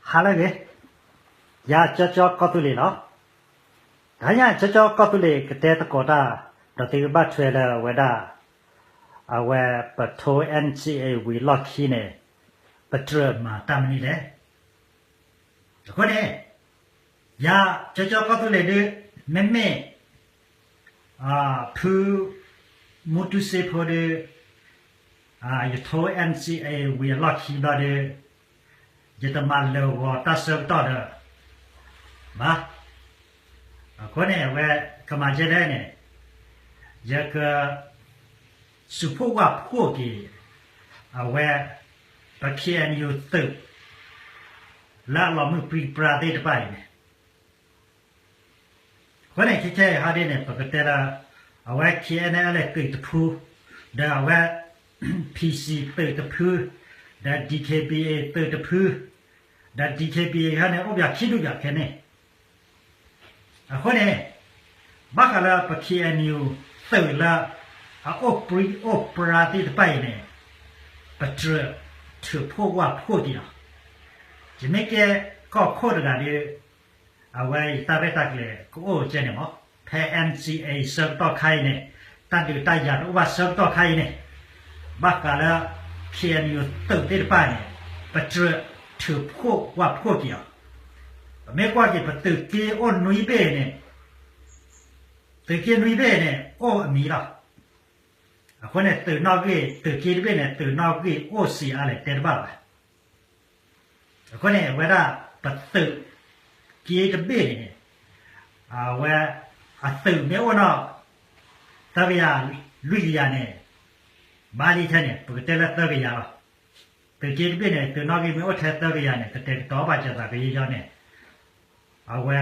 ဟါလၢအဂ့ၤ, ယၤကၠီကၠီကီၢ်သူလ့ၤလီၤ. တဟါညါကၠီကၠီကီၢ်သူလ့ၤကတဲသကိးတၢ် ဒီးသုကဘၣ်ထွဲလၢအဝဲဒၣ် အဝဲပထိ N C A ဝံၤအလီၢ်ခံန့ၣ် ပတြၢၤမၤတၢ်မနုၤလဲၣ်. အဃိန့ၣ် ယၤကၠီကၠီကီၢ်သူလ့ၤဒု မ့မ့ၢ် ဖု မူတူစ့ဖိဒီး ယထိ N C A ဝံၤအလီၢ်ခံဘျီဒီး ယတမၤလၢာ်ဂီၤတၢ်ဆၢကတီၢ်ဒီး ဘၣ်. အဃိန့ၣ် အဝဲကမၤကဲဒဲန့ၣ် ယက စူးဖှိၣ်ဝးဖှိၣ်က့ၤ အဝဲ ပ K N U သုး လၢအလီၤမုၢ်ပြံပြါသ့ၣ်တဖၣ်အံၤန့ၣ် အဃိန့ၣ် ခဲခဲအံၤဟီဒ်န့ၣ် ပကတဲလၢ အဝဲ K N L A သုးတဖု ဒီးအဝဲ P C သုးတဖု ဒီး D K B A သုးတဖု ဒီး D K B A ဟီန့ၣ် အိၣ်ပှၤခံဒူၣ်ယၤခဲန့ၣ် အဃိန့ၣ် ဘၣ်ဃးလၢပ K N U သုးလၢ အအိၣ်ပြံအိၣ်ပြါသ့ၣ်တဖၣ်အံၤန့ၣ် ပတြၢၤထုးဖှိၣ်ဝးဖှိၣ်က့ၤလီၤ. ယမ့ၢ်ကဲကီၢ်ခိၣ်တဂၤဒီး အဝဲအံၤတၢ်ရဲၣ်တၢ်ကျဲၤကအိၣ်ကဲန့ၣ်မး, ဖဲ N C A ဆၢကတီၢ်ခါအံၤန့ၣ် တၢ်ဒုးတၢ်ယၤတအိၣ်ဘၣ်ဆၢကတီၢ်ခါအံၤန့ၣ် ဘၣ်ဃးလၢ K N U သုးသ့ၣ်တဖၣ်န့ၣ် ပတြၢၤထုးဖှိၣ်ဝးဖှိၣ်က့ၤအီၤ. ပမ့ၢ်ကွၢ်က့ၤ ပသုးက့အိၣ်နွံဘ့ၣ်န့ၣ် သုးက့နွံဘ့ၣ်န့ၣ် အိၣ်အမံၤလီၤ. အဃိန့ၣ် သုးနီၣ်ဂံၢ် သုးက့တဘ့ၣ်န့ၣ် သုးနီၣ်ဂံၢ်အိၣ်စံးအါလဲၣ်တဲတဘၣ်ဘၣ်. အဃိန့ၣ် အဝဲဒၣ်ပသုးက့တဘ့ၣ်န့ၣ် အဝဲ အသုးမ့ၢ်အိၣ်နီၣ် သၢကယၤ လွံၢ်ကယၤန့ၣ် ဘၣ်လံထဲန့ၣ် ပကတဲလၢသၢကယၤလီၤ. သုးက့တဘ့ၣ်န့ၣ် သုးနီၣ်ဂံၢ်မ့ၢ်အိၣ်ထဲသၢကယၤန့ၣ် ကတဲာ်ကတီၤဘၣ်ကသးကယီယီန့ၣ် အဝဲ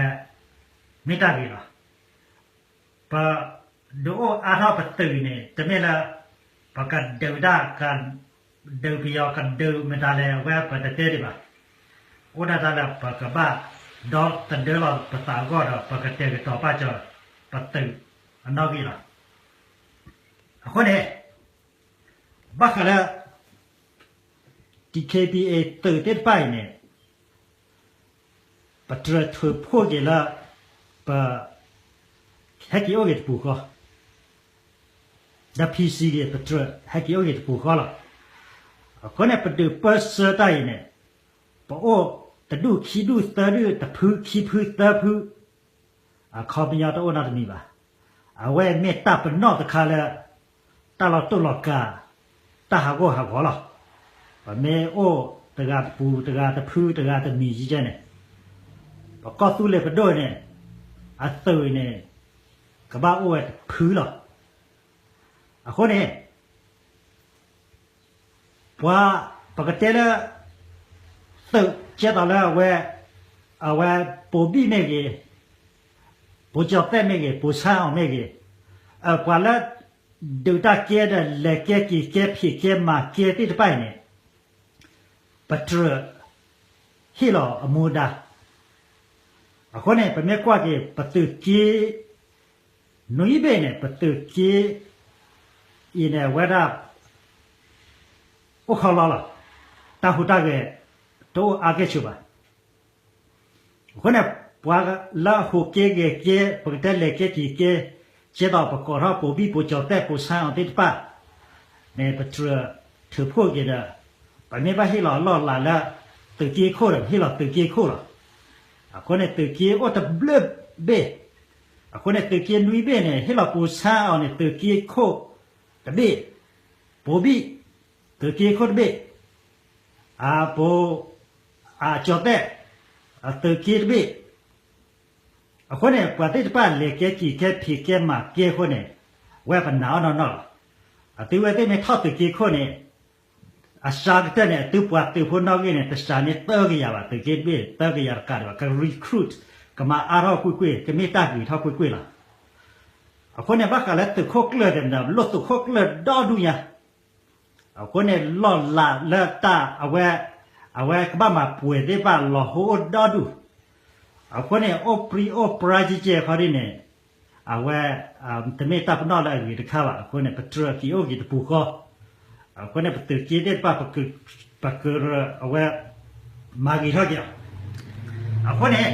မ့ၢ်တၢ်ဂ့ၤလီၤ. ပ ဒုးအိၣ်အါထီၣ်ပသုးန့ၣ် တမ့ၢ်လၢ ပကဒုးတၢ် ကဒုးပယီၤ ကဒုးမတၤလဲၣ် အဝဲပတတဲဒံးဘၣ်. အိၣ်ဒၣ်တၢ်လၢပကဘၣ်ဒီသဒၢလီၤပသးအဂီၢ်ဒီး ပကတဲာ်ကတီၤပာ်စၢၤပသုးအနီၣ်ဂံၢ်လီၤ. အဃိန့ၣ် ဘၣ်ဃးလၢ D K B A သုးသ့ၣ်တဖၣ်အံၤန့ၣ် ပတြၢၤထုးဖှိၣ်က့ၤလၢ ပ ဟဲက့ၤအိၣ်က့ၤတပူၤဃီ, ဒီး P C က့ၤ ပတြၢၤဟဲက့ၤအိၣ်က့ၤတပူၤဃီလီၤ. အဃိန့ၣ် ပဒုးပၢဆှၢတၢ်အံၤန့ၣ် ပအိၣ်တဒူၣ်ခံဒူၣ်သၢဒူၣ် တဖုခံဖုသၢဖု အခီပညီတအိၣ်နီတမံၤဘၣ်. အဝဲမ့ၢ်တၢ်ပနီၣ်တခါလၢ တၢ်လီၤတိၢ်လီၤကၤ တၢ်ဟးဂီၤဟးဂီၤလီၤ. ပမ့ၢ်အိၣ်တဂၤတပူၤ တဂၤတဖု တဂၤတမံၤယကဲန့ၣ် ပကီၢ်သူလ့ၤပဒိၣ်န့ၣ် အသုးန့ၣ် ကဘၣ်အိၣ်ဝဲတဖုလီၤ. အဃိန့ၣ် ပှၤ ပကတဲလၢ သုးကဲသိးလၢအဝဲ အဝဲ ပိာ်ဘံၣ်မ့ၢ်ဂ့ၤ, ပိာ်ကၠီၤသဲးမ့ၢ်ဂ့ၤ, ပိာ်ဆါအီၤမ့ၢ်ဂ့ၤ, ပှၤလၢ ဒုးတၢ်ကဲဒီး လဲၤကဲက့ၤကဲ ဖံးကဲမၤကဲသ့ၣ်တဖၣ်အံၤန့ၣ် ပတြၢၤ ဟ့ၣ်လီၤအမူဒါ. အဃိန့ၣ် ပမ့ၢ်ကွၢ်က့ၤ ပသုးက့ နွံဘ့ၣ်န့ၣ် ပသုးက့ အံၤန့ၣ် အဝဲဒၣ် အိၣ်ခီလီလီၤ. တၢ်ဟူးတၢ်ဂဲၤ တအိၣ်အါကဲၣ်ဆိးဘၣ်. အဃိန့ၣ် ပှၤလၢအဟူးက့ဂဲၤက့ ပကတဲလဲၤကဲက့ၤကဲ ကဲသိးပကိးထီၣ်ပိာ်ဘံၣ်ပိာ်ကၠီၤသဲးပိာ်ဆါအီၤသ့ၣ်တဖၣ်န့ၣ် ပတြၢၤထုးဖှိၣ်က့ၤဒီး ပမ့ၢ်ဘၣ်ဟ့ၣ်လီၤအလီၢ်အလၤလၢ သုးက့ခိၣ်ဒီး ပဟ့ၣ်လီၤသုးက့ခိၣ်လီၤ. အဃိန့ၣ် သုးက့အိၣ်တဘျၢၣ်ဘ့ၣ်. အဃိန့ၣ် သုးက့နွံဘ့ၣ်န့ၣ် ဟ့ၣ်လီၤပိာ်ဆါအီၤန့ၣ် သုးက့ခိၣ်တဘ့ၣ်, ပိာ်ဘံၣ် သုးက့ခိၣ်တဘ့ၣ်, အပိာ် အကၠီၤသဲး အသုးက့တဘ့ၣ်. အဃိန့ၣ် ပှၤသ့ၣ်တဖၣ်လဲၤကဲက့ၤကဲဖံးကဲမၤကဲအဃိန့ၣ် ဝဲပနာ်အီၤနီၢ်နီၢ်လီၤ. အသုဝဲသ့ၣ်မ့ၢ်ထီၣ်သုးက့ခိၣ်န့ၣ် အစှၤကတၢၢ်န့ၣ် အသုပှၤသုးဖိနီၣ်ဂံၢ်န့ၣ် တစှၤန့ၢ်သၢကယၤဘၣ် သုးက့တဘ့ၣ် သၢကယၤတကးဒံးဘၣ် က recruit ကမၤအါထီၣ်ကွ့ၢ်ကွ့ၢ် ကမ့ၢ်တၢ်ဂ့ၤထီၣ်ကွ့ၢ်ကွ့ၢ်လီၤ. အဃိန့ၣ် ဘၣ်ဃးလၢသုးခိၣ်ကျၢၢ်သ့ၣ်မတၤ လိၣ်သုးခိၣ်ကျၢၢ်ဒီဒူၣ်ညါ အဃိန့ၣ် လီၢ်လၤလၢတၢ်အဝဲ အဝဲကဘၣ်မၤပှဲၤသ့ၣ်တဖၣ်လီၤဟိအိၣ်ဒီဒူၣ်. အဃိန့ၣ် အိၣ်ပြံအိၣ်ပြါကဲကဲခီဒ်န့ၣ် အဝဲ တမ့ၢ်တၢ်ပနီၣ်လၢအဂ့ၤတခါဘၣ်. အဃိန့ၣ် ပတြၢၤက့ၤအိၣ်က့ၤတပူၤဃီ. အဃိန့ၣ် ပသုးက့သ့ၣ်တဖၣ် ပကရၢအဝဲ မၤဂ့ၤထီၣ်က့ၤအီၤ အဃိန့ၣ်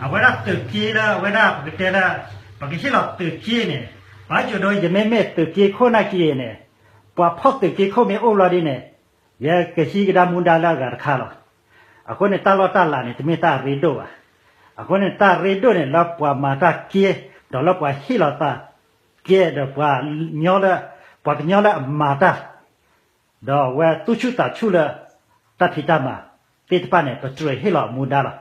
အဝဲဒၣ်သုးက့လၢအဝဲဒၣ်ပကတဲလၢ ပကဟ့ၣ်လီၤသုးက့န့ၣ် ဘၣ်ကၠိဒီး ယမ့မ့ၢ်သုးက့ခိၣ်နာ်က့န့ၣ် ပှၤဖီၣ်သုးက့ခိၣ်မ့ၢ်အိၣ်လီၤဒ်န့ၣ် ယကဟံးကဒါမူဒါလၢအဂၤတခါလီၤ. အဃိန့ၣ် တၢ်လီၢ်တၢ်လၤန့ၣ် တမ့ၢ်တၢ်ရ့ဒိၣ်ဘၣ်. အဃိန့ၣ် တၢ်ရ့ဒိၣ်န့ၣ် လၢပှၤမၤတၢ်က့ ဒီးလၢပှၤဟ့ၣ်လီၤသးက့ ဒီးပှၤကညီလၢအမၤတၢ် ဒီးအဝဲသူၣ်ဆူၣ်သးဆူၣ်လၢ တၢ်ဖံးတၢ်မၤသ့ၣ်တဖၣ်န့ၣ် ပတြၢၤဟ့ၣ်လီၤအမူဒါလီၤ.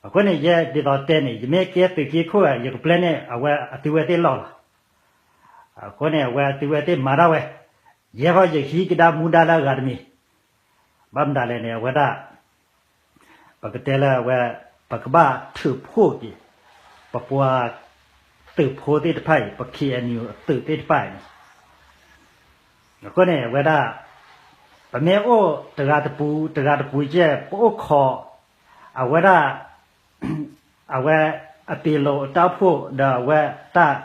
အဃိန့ၣ် ယဲဒ်သိးတဲန့ၣ် ယမ့ၢ်ကဲသုးက့ခိၣ် ယကပျဲန့ၢ်အဝဲအသုဝဲသ့ၣ်လီၢ်လီၤ. အဃိန့ၣ် အဝဲအသုဝဲသ့ၣ်မၤတၢ်ဝဲ ယဲဃီယဟံးကဒါမူဒါလၢအဂၤတမံၤ ဘၣ်မတၤလဲၣ်န့ၣ် အဝဲဒၣ် ပကတဲလၢအဝဲ ပကဘၣ်ထုးဖှိၣ်က့ၤ ပပှၤသုးဖိသ့ၣ်တဖၣ်အံၤ ပ K N U အသုးသ့ၣ်တဖၣ်အံၤန့ၣ် အဃိန့ၣ် အဝဲဒၣ် ပမ့ၢ်အိၣ်တဂၤတပူၤ တဂၤတပူၤကဲ ပအိၣ်ခိး အဝဲဒၣ် အဝဲအပ့ၤလိာ်တၢ်အိၣ်ဖှိၣ် ဒီးအဝဲတၢ်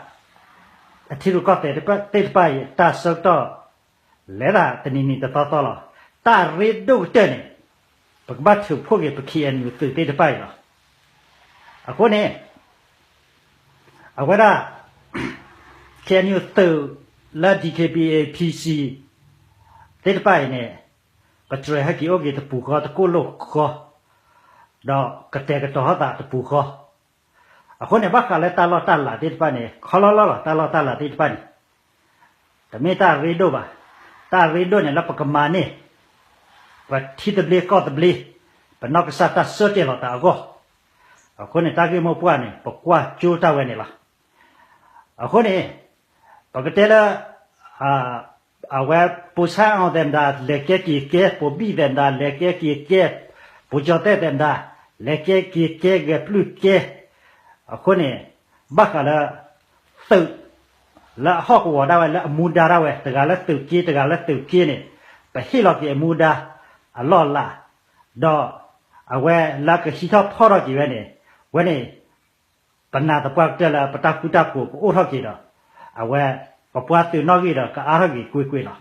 အထံရူၢ်ကီၢ်သဲးသ့ၣ်တဖၣ်အံၤ တၢ်ဆၢကတီၢ် လဲၤတၢ်တနံၤနံၤတသီသီလီၤ. တၢ်ရ့ဒိၣ်ကတၢၢ်န့ၣ် ပကဘၣ်ထုးဖှိၣ်က့ၤ ပ K N U သုးသ့ၣ်တဖၣ်အံၤလီၤ. အဃိန့ၣ် အဝဲဒၣ် K N U သုးလၢ D K B A P C သ့ၣ်တဖၣ်အံၤန့ၣ် ပတြၢၤဟဲက့ၤအိၣ်က့ၤတပူၤဃီ တကိၣ်လိာ်ဃီ ဒီးကတဲာ်ကတီၤထီၣ်သးတပူၤဃီ. အဃိန့ၣ် ဘၣ်ဃးလၢတၢ်လီၢ်တၢ်လၤသ့ၣ်တဖၣ်န့ၣ် ခီလီလီလီၤ တၢ်လီၢ်တၢ်လၤသ့ၣ်တဖၣ်န့ၣ် တမ့ၢ်တၢ်ရ့ဒိၣ်ဘၣ်. တၢ်ရ့ဒိၣ်န့ၣ်လၢပကမၤန့ၢ် ပထံသဘျ့ကီၢ်သဘျ့ ပနီၢ်ကစၢ်တၢ်ဆၢတဲာ်လီၤသးအဂီၢ်. အဃိန့ၣ် တၢ်ဂ့ၢ်မိၢ်ပှၢ်န့ၣ် ပကွၢ်ကၠိတၢ်ဝဲန့ၣ်လီၤ. အဃိန့ၣ် ပကတဲလၢ အဝဲ ပိာ်ဆါအီၤသဲးမတၤ လဲၤကဲက့ၤကဲ ပိာ်ဘံၣ်သဲးမတၤ လဲၤကဲက့ၤကဲ ပိာ်ကၠီၤသဲးသဲးမတၤ လဲၤကဲက့ၤကဲ ဂဲၤပျုၢ်ကဲ အဃိန့ၣ် ဘၣ်ဃးလၢ သုး လၢအဟီၣ်ကဝီၤဒၣ်ဝဲ လၢအမူဒါဒၣ်ဝဲ တဂၤလၢသုးက့ တဂၤလၢသုးက့န့ၣ် ပဟ့ၣ်လီၤက့ၤအမူဒါ အလီၢ်အလၤ ဒီး အဝဲလၢကဟံးထီၣ်ဖီၣ်ထီၣ်က့ၤဝဲန့ၣ် ဝဲန့ၣ် ပနာ်သပှၢ်ကတၢၢ်လၢပတၢ်ဃူတၢ်ဖိးကအိၣ်ထီၣ်က့ၤဒီး အဝဲ ပပှၤသုးနီၣ်ဂံၢ်ဒီးကအါထီၣ်က့ၤကွ့ၢ်ကွ့ၢ်လီၤ.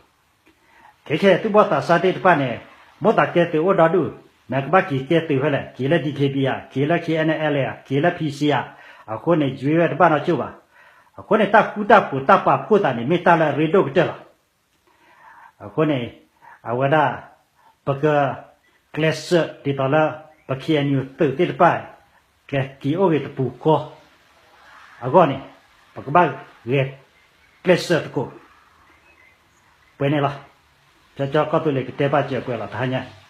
ခဲခဲ သူၣ်ဘီၣ်သးစၢ်သ့ၣ်တဖၣ်န့ၣ် မိၣ်သးကဲသုးအိၣ်ဒီဒူၣ် မ့ၢ်ကဘၣ်က့ၤကဲသုးဖဲလဲၣ် က့ၤလၢ D K B A က့ၤလၢ K N L A က့ၤလၢ P C အဃိန့ၣ် ယွၤဝဲတဘၣ်နီတကၠိၢ်ဘၣ်. အဃိန့ၣ် တၢ်ဃူတၢ်ဖိးတၢ်ပာ်ဖှိၣ်သးန့ၣ် မ့ၢ်တၢ်လၢအရ့ဒိၣ်ကတၢၢ်လီၤ. အဃိန့ၣ် အဝဲဒၣ် ပက ကျဲးစၢးဒ်သိးလၢ ပ K N U သုးသ့ၣ်တဖၣ် ကက့ၤအိၣ်ဂ့ၤတပူၤဃီ အဂီၢ်န့ၣ် ပကဘၣ်ဂဲၤကျဲးစၢးသကိး ပှဲၤန့ၣ်လီၤ. ကၠီကၠီကီၢ်သူလ့ၤကတဲဘၣ်စၢၤပှဲၤလီၤတဟါညါ